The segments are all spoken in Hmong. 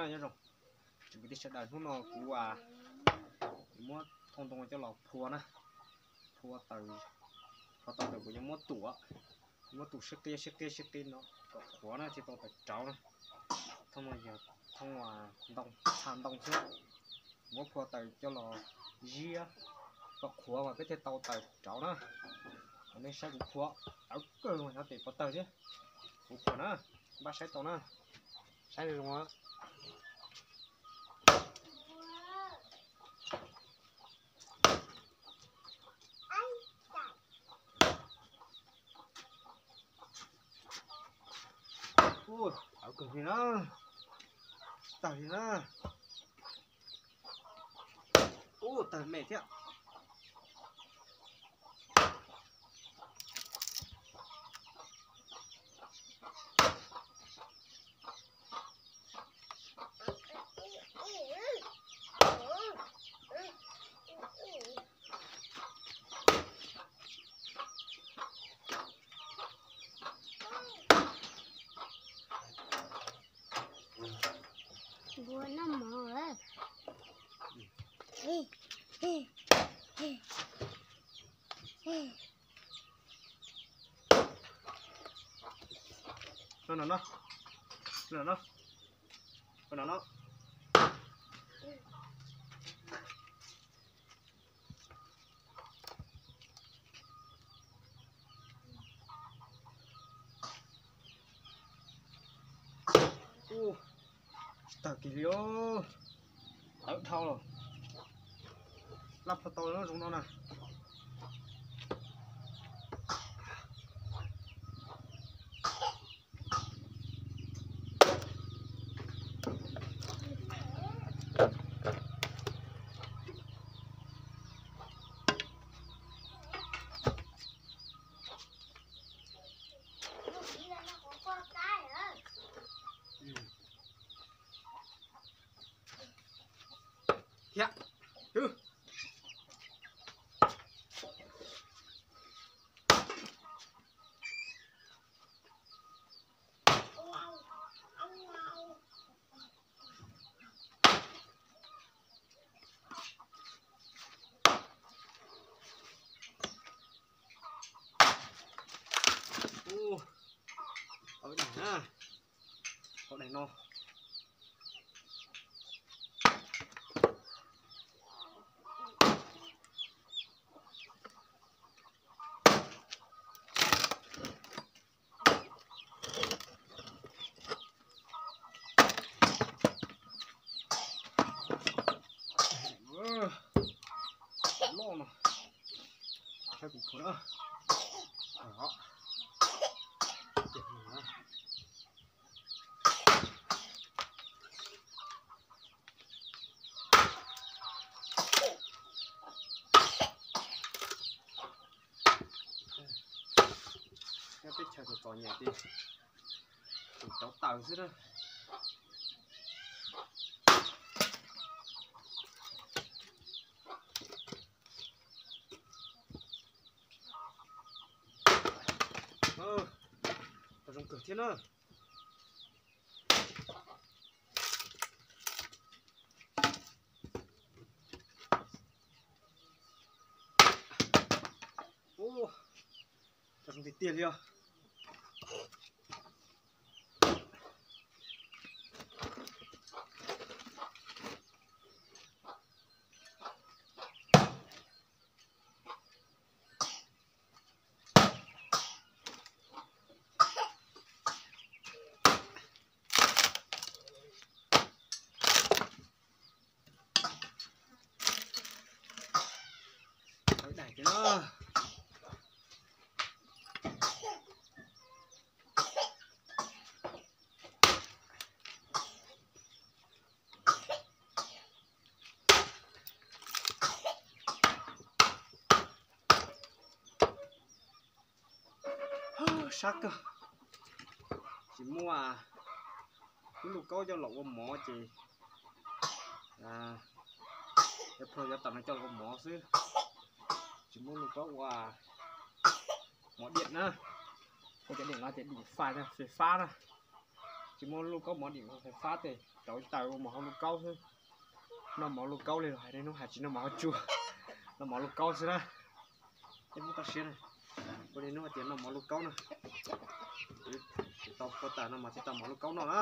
Nyob zoo tsoom kwv tij sawv daws, hnub no kuv muab thauj ntoo coj los phua na, phua taws, phua tau taws kuv yuav muab tuam, muab tuam sib qib sib qib sib qib no kom qhuav na thiaj tau taws rauv na. Thauj no yog thauj ntoo, txha ntoo xwb. Muab phua taws coj los ziab kom qhuav mas peb thiaj tau taws rauv na. Nej saib kuv phua, tawv kawg, nyob pem pov tawg thiab. Kuv phua na, npaj saib tau na, saib zoo. Ub, tawv kawg li na, tawg li na. Ub, tawg me thiab. Npua noj mov. No no no, no no, no no. Ub, tawg kiag li os, tawv dhau los, laj phua tau zoo no na. Thiab, Ub, tau ib daim na, tau daim no. Loj no, saib kuv phua na. Nyob teb chaws txom txom nyem ces tsuas rauv taws xwb na. Tau zoo kawg thiab na. Ub, tau zoo tiag tiag li os. Tawv daim tiag na. Sab kawg, tsis muaj lub lug kaub coj los ua mov ces cov phuag yuav tau no coj los ua mov xwb, tsis muaj lub lug kaub ua mov diam na. Ua cov diam no ces dim fais na, fais fab na. Tsis muaj lub kaub mov dim fais fab tes rauv taws ua mov hau lub kaub xwb. Noj mov hau lub kaub li los hais niaj hnub hais tsis noj mov hau tsua, noj mov hau lub kaub xwb na. Tej muab toj siab na, ua niaj hnub hais tias noj mov hau lub kaub na. Tsis tau puas tas no mas thiaj tau mov hau lub kaub noj na.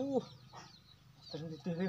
Ub, tag zoo tiag tiag li.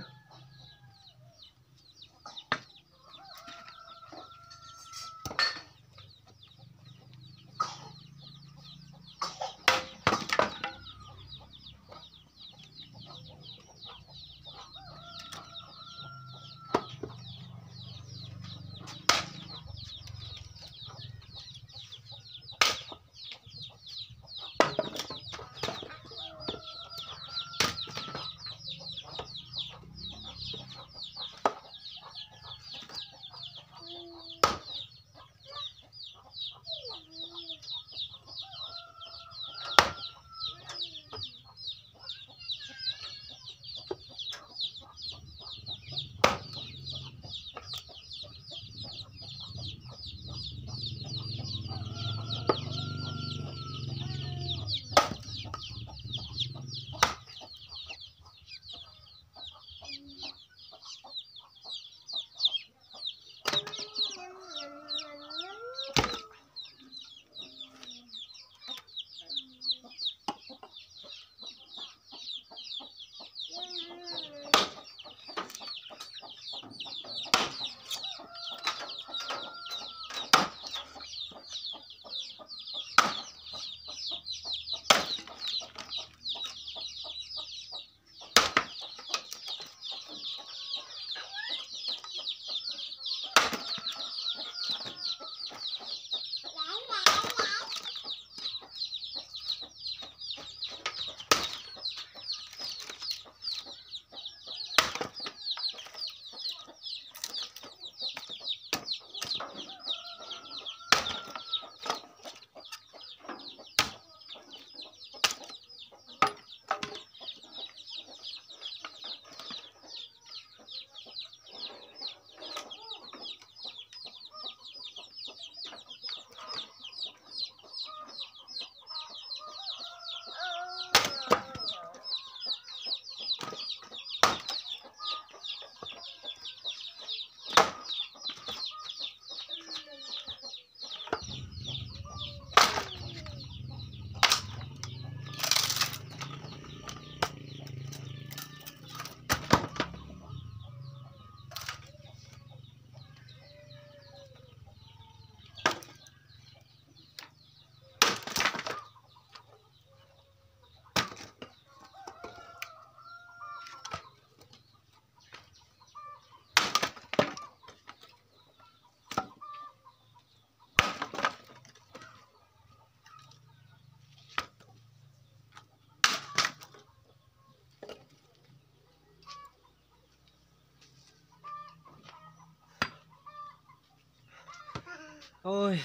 Oj,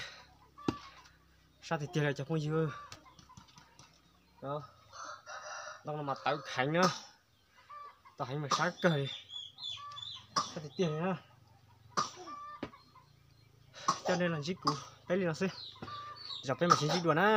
sab tiag tiag li cov phooj ywg. Ntoo no mas tawv heev na, tau heev mas sab kawg li, sab tiag tiag li na. Coj nej los ntsib kuv peb li no xwb, zaum peb mam sib ntsib dua na.